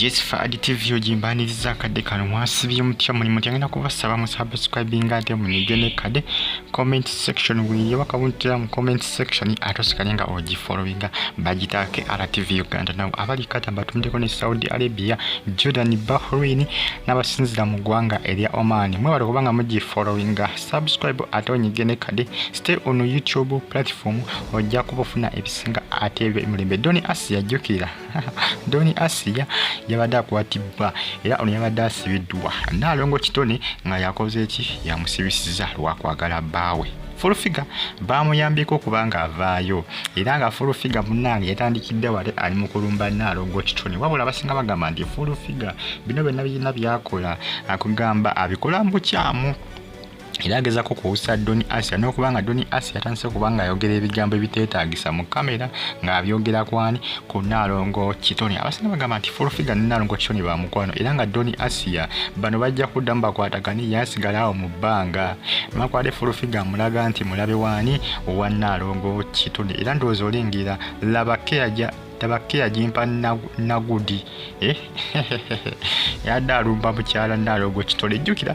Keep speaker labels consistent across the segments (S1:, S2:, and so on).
S1: Yes, Fad TV ogimbaniriza akadde kano. Mwasibye mutya? Muli mutya? Ngenda kubasaba mu subscribing ate munyige ne kade comment section weeri wakabuntira mu comment section, ate osigale nga ogifollowinga. Bagitaake RTV Uganda. Nawe abali Qatar mbatumideko ne Saudi Arabia, Jordan, Bahrain n'abasinzira mu ggwanga erya Oman, mwebale kubanga mugifollowinga. Subscribe ate onyige ne kade. Stay on YouTube platform, ojja kuba ofuna ebisinga ate ebyo emirembe. Doni Asia, jjukira Doni Asia yabadde akwatibwa era ono yabadde asibiddwa Naalongo Kitone nga yakoze eki yamusibisiza lwakwagala bbaawe. Full Figure bamuyambyeko okuba nga avaayo, era nga Full Figure munnange yatandikidde wale ali mu kulumba Naalongo Kitone. Wabula abasinga bagamba nti Full Figure bino byonna birina byakola, akugamba abikola mu bukyamu era agezaako kuwusa Doni Asia, n'okuba nga Doni Asia yatandise okuba nga ayogera ebigambo ebiteetaagisa mu kamera ng'abyogera kwani ku Naalongo Kitone. Abasinga bagamba nti Full Figure ne Naalongo Kitone ba mukwano, era nga Doni Asia bano bajja kuddamu bakwatagane, yasigala awo mu bbanga makwade. Full Figure amulaga nti mulabe waani owa Naalongo Kitone, era ndowooza olingira laba keyaja tabake yagimpa nagudi, eh? Yadde alumba mukyala Naalongo Kitole. Jjukira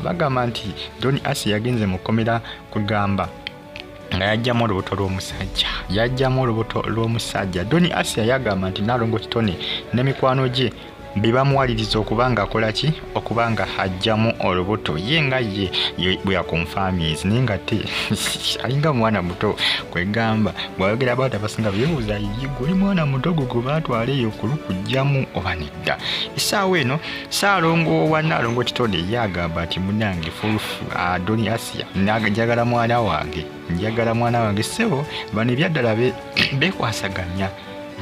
S1: bagamba nti Doni Asi yagenze mu kkomera kugamba nga yajjamu olubuto lw'omusajja, yajjamu olubuto lw'omusajja. Doni Asia yagamba nti Naalongo Kitone ne mikwano gye be bamuwaliriza okuba nga akola ki, okuba nga ajjamu olubuto. Ye nga ye bwe yakonfaminzi, naye nga te alinga mwana muto. Kwegamba bw'ayogera abantu abasinga beebuuza, gwe oli mwana muto gwe gwe baatwala eyo kulukugjamu oba nedda? Essaawa eno Saalongo wa Naalongo Kitone ye agamba nti munange fulufu Doni Asia, njagala mwana wange, njagala mwana wange. Ssebo, bano ebyaddala bekwasaganya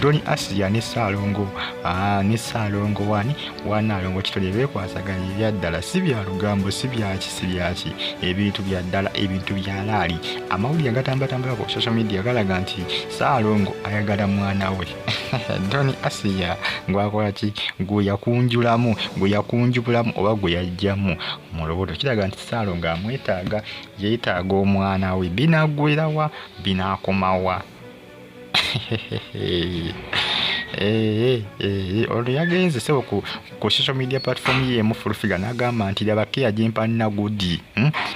S1: Doni Asia ne Saalongo, ne Saalongo wani wa Naalongo Kitone bekwasaganya ebyaddala, si bya lugambo, si byaki, si byaki, ebintu bya ddala, ebintu bya laali. Amawulire agatambatambula ku social media galaga nti Saalongo ayagala mwana we Doni Asia gwakola ki, gwe yakunjulamu, gwe yakunjubulamu oba gwe yajjamu mu lubuto. Kiraga nti Saalongo amwetaaga, yeetaaga omwana we. Binaggwerawa? Binaakomawa? Olwo yagenze sebo ku social media platform ye emu Full Figure n'agamba nti laba keya gimpa nagudi,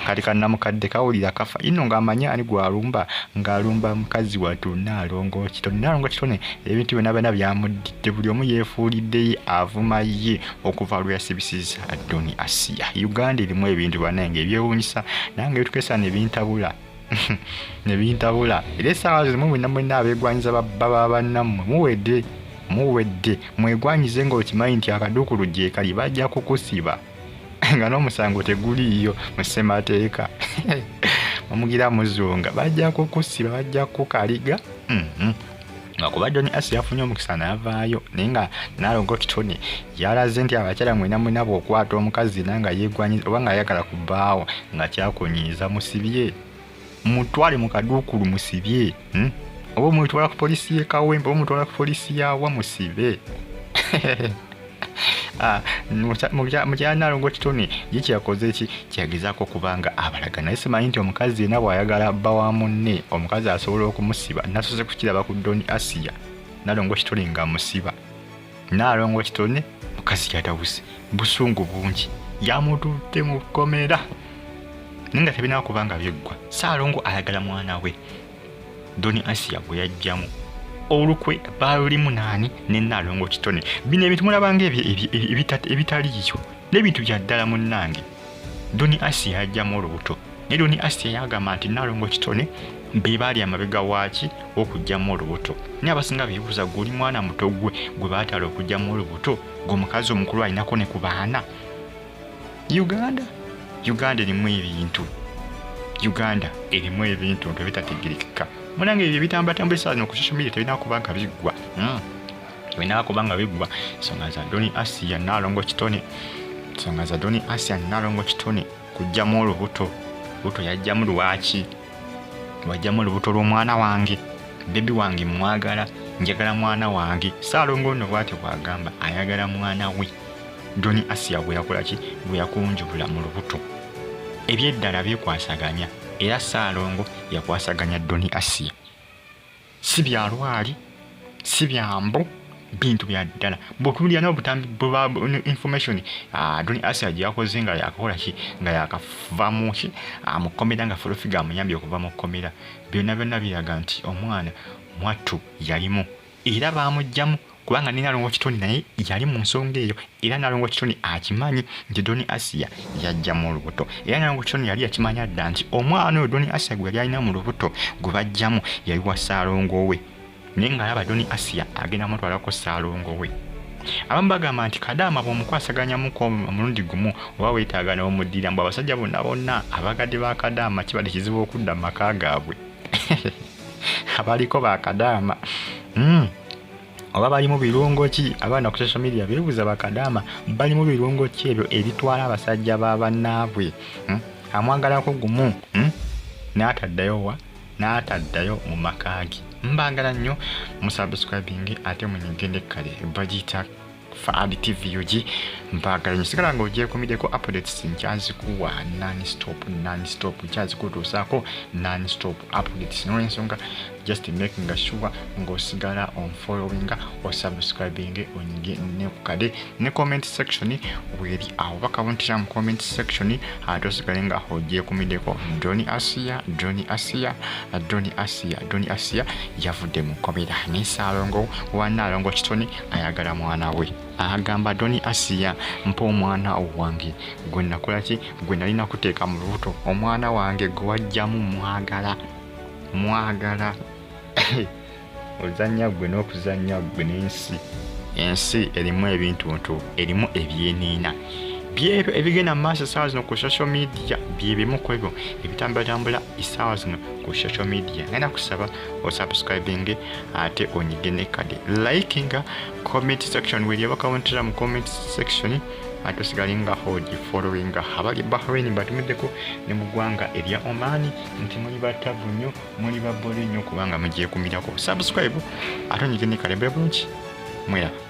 S1: Kati kannamukadde kawulira kafa ino ng'amanyi ani gw'alumba, ng'alumba mukazi wattu Naalongo Kitone. Naalongo Kitone ebintu byonna byonna byamuddidde, buli omu yeefuulidde ye avuma ye okuva lwe yasibisiza Doni Asia. Uganda erimu ebintu bannange ebyewuunyisa, nange ebitukeesa ne bintabula, ne bintabula. Era essaawa zino mwenna mwenna abeegwanyiza baba bannammwe muwedde, muwedde. Mwegwanyize ng'okimanyi nti akaduukulu gyekali, bajja kukusiba nga n'omusango teguliiyo mu ssemateeka. Bamugira muzunga, bajja kukusiba, bajja kukukaliga. Nga kuba Doni Asi yafunye omukisa n'avaayo, naye nga Naalongo Kitone yalaze nti abakyala mwena mwena bw'okwata omukazi na nga yeegwanyiza oba ng'ayagala kubbaawo nga kyakunyiiza, musibye, mutwale mu kaduukulu, musibye, Oba omutwala ku poliisi y'e Kawempe oba omutwala ku poliisi yawa, musibe. Mukyala Naalongo Kitone ye kyeyakoze ki, kyeyagezaako okuba nga abalaga, naye simanyi nti omukazi yenna bw'ayagala bba wa munne, omukazi asobola okumusiba. Nasoose kukiraba ku Doni Asia, Naalongo Kitone ng'amusiba. Naalongo Kitone mukazi yatabuse, busungu bungi, yamututte mu kkomera, naye nga tebinaba kuba nga byeggwa. Saalongo ayagala mwana we Doni Asia gwe yajjamu olukwe, baalulimu naani ne Naalongo Kitone. Bino ebintu mulabanga ebitaliiyo n'ebintu bya ddala. Munnange, Doni Asia yajjamu olubuto, naye Doni Asia yagamba nti Naalongo Kitone be baali amabega waaki w'okugyamu olubuto. Naye abasinga beebuuza, gwe oli mwana muto gwe gwe baatala okugyamu olubuto, gwe omukazi omukulu alinako ne ku baana? Uganda, Uganda erimu ebintu, Uganda erimu ebintu nto ebitategerekeka. Munange, ebyo ebitambatamba essaawa zino ku social media tebirina kuba nga biggwa, Tebirina kuba nga biggwa. Ensonga za Doni Asia Naalongo Kitone, ensonga za Doni Asia Naalongo Kitone kugyamu olubuto. Lubuto yajjamu lwaki? Wajjamu olubuto lw'omwana wange, baby wange mwagala, njagala mwana wange. Saalongo nno bw'atyo bw'agamba, ayagala mwana we Doni Asia gwe yakola ki, gwe yakunjubula mu lubuto. Ebyeddala beekwasaganya, era Saalongo yakwasaganya Doni Asia. Si bya lwali, si bya mbu. Bintu bya ddala. Bw'otunuulira n'obutambi bwe information Don Asia gye yakoze nga yakakola ki, nga yakava mu ki, mu kkomera, nga Full Figure amuyambye okuva mu kkomera, byonna byonna biraga nti omwana mwattu yalimu era baamuggyamu, kubanga ne Nalongo Kitoni naye yali mu nsonga eyo, era Nalongo Kitoni akimanyi nti Don Asia yajjamu olubuto, era Nalongo Kitoni yali yakimanya dda nti omwana oyo Don Asia gwe yali alina mu lubuto gwe bajjamu yali wa Ssaalongo we, naye ng'alaba Don Asia agenda mutwalako Ssaalongo we. Abamu bagamba nti Kadaama bw'omukwasaganyamuko omulundi gumu oba weetaaga n'omuddira, mbu abasajja bonna bonna abagadde ba Kadaama kibadde kizibu okudda mu maka gaabwe. Abaliko ba Kadaama oba balimu birungo ki? Abaana ku social media beebuuza bakadaama balimu birungo ki ebyo ebitwala abasajja ba bannaabwe? Amwagalako gumu, N'ataddayo wa, n'ataddayo mu maka ge. Mbaagala nnyo, musubscribing ate munyige ne kale bagiyita Faad TV UG. Mbaagala nnyo, sigala nga ogyekumiddeko, updates nkyazikuwa non-stop, non-stop, nkyazikutuusaako non-stop updates. N'olwensonga just making sure ng'osigala onfollowinga, osubscribing, onyige ne ku kade ne comment section weeri awo bakabuntira mu comment section, ate osigale nga ogyekumiddeko. Don Asia, Don Asia, Don Asia, Don Asia yavudde mu kkomera, naye Ssaalongo wa Nnaalongo Kitoni ayagala mwana we. Agamba, "Don Asia, mpa omwana wange gwe nakola ki, gwe nalina kuteeka mu lubuto. Omwana wange gwe wajjamu mwagala, mwagala." Ozannya ggwe n'okuzannya ggwe n'ensi. Ensi erimu ebintuntu, erimu ebyeniina, byebyo ebigenda mu maaso essaawa zino ku social media. Byebimu ku ebyo ebitambulatambula essaawa zino ku social media. Ngenda kusaba osubscribing ate onyige ne kade, likinga, comment section weri abakawuntira mu comment section, ate osigale nga ogifollowinga. Abali Bahrain batumiddeko ne mu ggwanga erya Oman nti muli batavu nnyo, muli babole nnyo kubanga mugyekumirako. Subscribe ate onyige ne kale. Mbe bulungi, mweraba.